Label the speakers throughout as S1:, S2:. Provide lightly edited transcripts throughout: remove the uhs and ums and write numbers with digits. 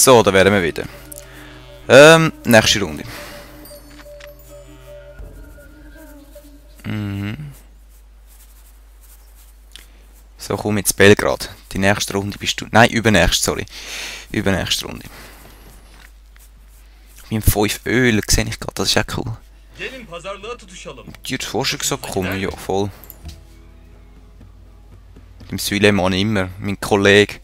S1: So, da wären wir wieder. Nächste Runde. So, komm jetzt Belgrad. Die nächste Runde bist du... Nein, übernächste, sorry. Übernächste Runde. Mit 5 Öl sehe ich gerade, das ist auch cool. Die hat vorher schon gesagt, komm, ja, voll. Mit dem Süleyman immer, mein Kollege,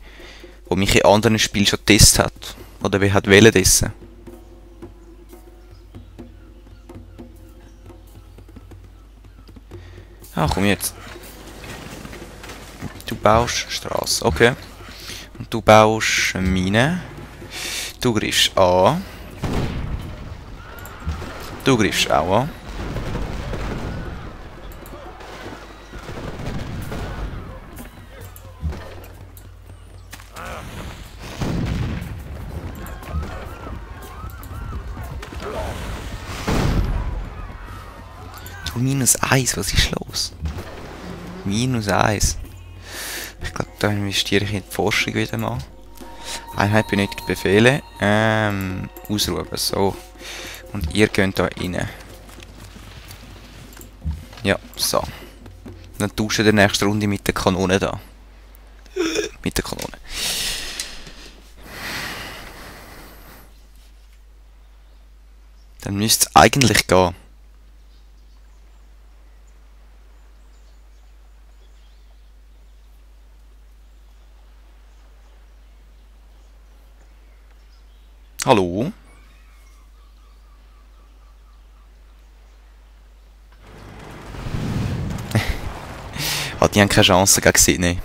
S1: der mich in anderen Spielen schon getestet hat. Oder wer hat wollen testen. Ah, komm jetzt. Du baust Straße, okay. Und du baust eine Mine. Du greifst an. Du greifst auch an. Du -1, was ist los? -1. Ich glaube, da investiere ich in die Forschung wieder mal. Einheit benötigt Befehle. Ausrufen, so. Und ihr geht da rein. Ja, so. Dann tauschen wir die nächste Runde mit der Kanone da. Mit der Kanone. Dann müsste es eigentlich gehen. Hallo? Die haben keine Chance gegen Sydney.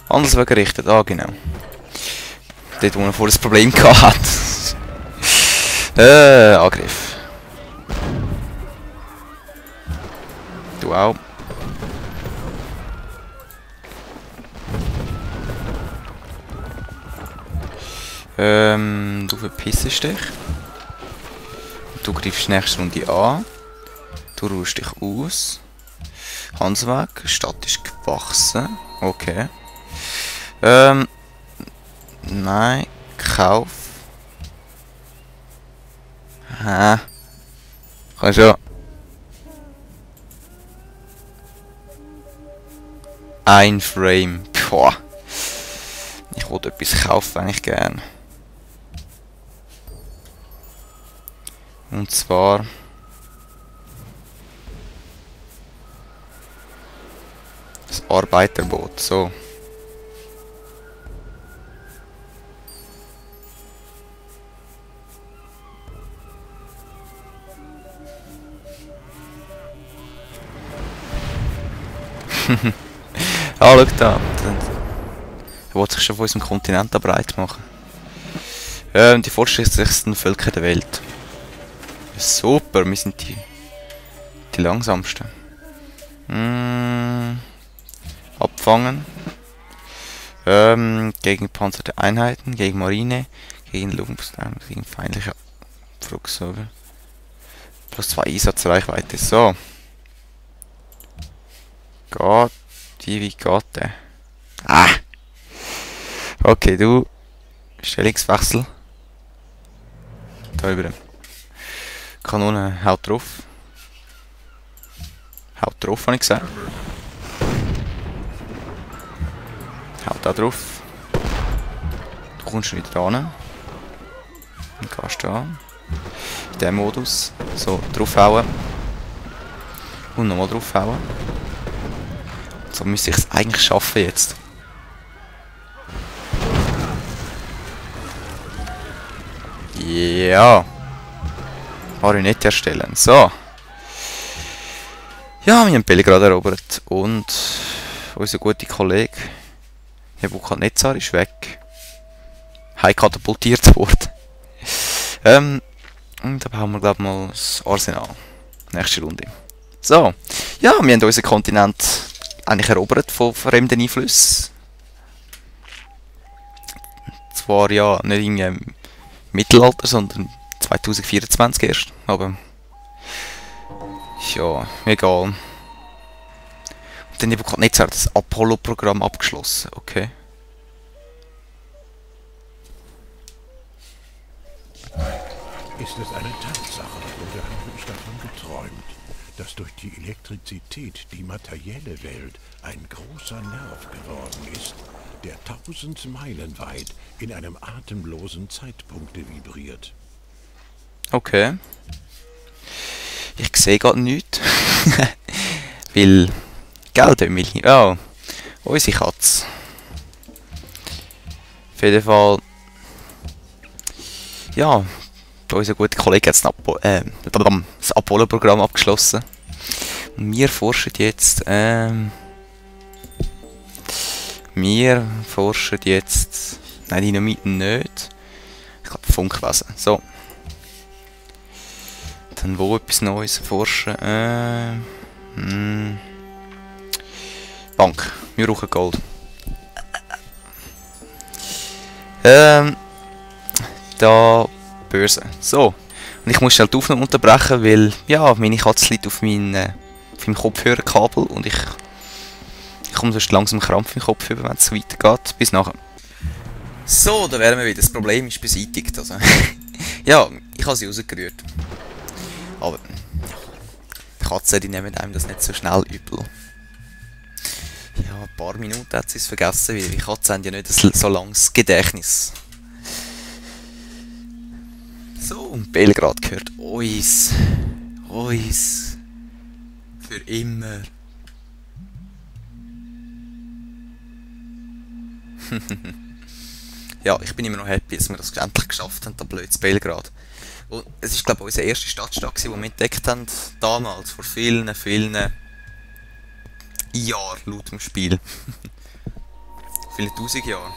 S1: Anders gerichtet, ah genau. Dort wo er vorher das Problem gehabt hat. Angriff. Du auch. Du verpissest dich. Du greifst nächste Runde an. Du ruhst dich aus. Hansweg, Stadt ist gewachsen. Okay. Nein, Kauf. Hä? Kann schon. Ein Frame. Boah. Ich wollte etwas kaufen, eigentlich gern. Und zwar das Arbeiterboot, so. Ah, schau da. Er wollte sich schon von unserem Kontinent breit machen. Die fortschrittlichsten Völker der Welt. Super, wir sind die langsamsten. Abfangen. Gegen gepanzerte Einheiten, gegen Marine, gegen Luftbefehl, gegen feindliche Flugzeuge. Plus 2 Einsatzreichweite. So. Gott, wie geht der? Ah! Okay, du. Stellungswechsel. Da über. Kanone haut drauf. Haut drauf, habe ich gesagt. Haut da drauf. Du kommst wieder dran. Dann gehst du an. In diesem Modus. So, draufhauen. Und nochmal draufhauen. So müsste ich es eigentlich schaffen jetzt. Ja. Marionette erstellen. So. Ja, wir haben Belgrad erobert. Und unser guter Kollege Nebukadnezar ist weg. Heim katapultiert worden. Und da haben wir, glaube ich, mal das Arsenal. Nächste Runde. So. Ja, wir haben unseren Kontinent eigentlich erobert von fremden Einflüssen. Zwar ja nicht im Mittelalter, sondern 2024 erst. Aber ja, egal. Der Nebukadnezar hat das Apollo-Programm abgeschlossen. Okay.
S2: Ist es eine Tatsache oder habe ich davon geträumt, dass durch die Elektrizität die materielle Welt ein großer Nerv geworden ist, der 1000 Meilen weit in einem atemlosen Zeitpunkte vibriert?
S1: Okay. Ich sehe gerade nichts. Weil... Geld, Emily. Oh. Unsere Katze. Auf jeden Fall... Ja... Unser guter Kollege hat das Apollo-Programm abgeschlossen. Und wir forschen jetzt... Wir forschen jetzt... Nein, Dynamiten nicht. Ich glaube Funkwesen. So. Dann wo etwas Neues forschen? Bank. Wir brauchen Gold. Da... Börse. So. Und ich muss schnell die Aufnahme unterbrechen, weil... Ja, meine Katze liegt auf meinem Kopfhörerkabel und ich komme sonst langsam Krampf im Kopf über, wenn es so weitergeht. Bis nachher. So, da wären wir wieder. Das Problem ist beseitigt. Also. Ja, ich habe sie rausgerührt. Aber... Die Katzen, die nehmen einem das nicht so schnell übel. Ja, ein paar Minuten hat sie es vergessen, weil die Katzen haben ja nicht so langes Gedächtnis. So, und Belgrad gehört uns. Uns. Für immer. Ja, ich bin immer noch happy, dass wir das endlich geschafft haben, da blödes Belgrad. Und es ist, glaube ich, unsere erste Stadtstadt, die wir entdeckt haben, damals, vor vielen, vielen Jahren, laut dem Spiel. Viele tausend Jahre.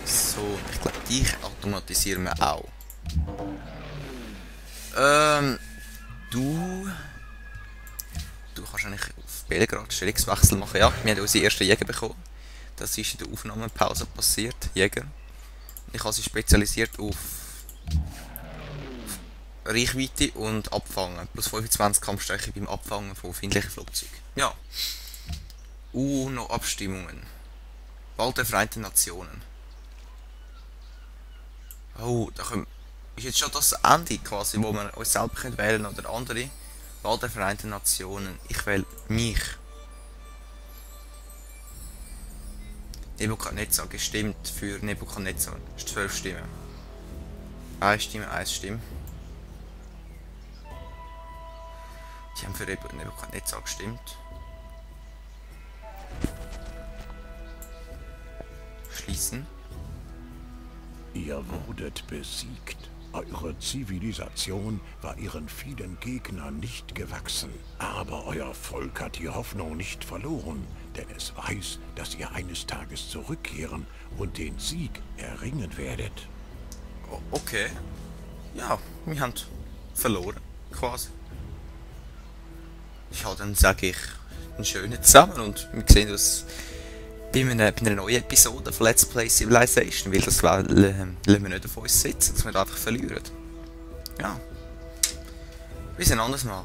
S1: So, ich glaube, dich automatisieren wir auch. Du kannst eigentlich auf Belgrad Stellungswechsel machen. Ja, wir haben unsere ersten Jäger bekommen. Das ist in der Aufnahmepause passiert, Jäger. Ich habe sie spezialisiert auf Reichweite und Abfangen. Plus 25 Kampfstärke beim Abfangen von feindlichen Flugzeugen. Ja. Noch Abstimmungen. Wahl der Vereinten Nationen. Oh, da können... Ist jetzt schon das Ende quasi, wo wir uns selber wählen können oder andere? Wahl der Vereinten Nationen. Ich wähle mich. Nebukadnezar gestimmt für Nebukadnezar. 12 Stimmen. 1 Stimme, 1 Stimme. Die haben für Nebukadnezar gestimmt. Schließen.
S2: Ihr wurdet besiegt. Eure Zivilisation war ihren vielen Gegnern nicht gewachsen. Aber euer Volk hat die Hoffnung nicht verloren, denn es weiß, dass ihr eines Tages zurückkehren und den Sieg erringen werdet.
S1: Okay. Ja, wir haben verloren, quasi. Ja, dann sage ich einen schönen zusammen und wir sehen uns bei einer neuen Episode von Let's Play Civilization, weil das lassen wir nicht auf uns sitzen, dass wir einfach verlieren. Ja. Bis ein anderes Mal.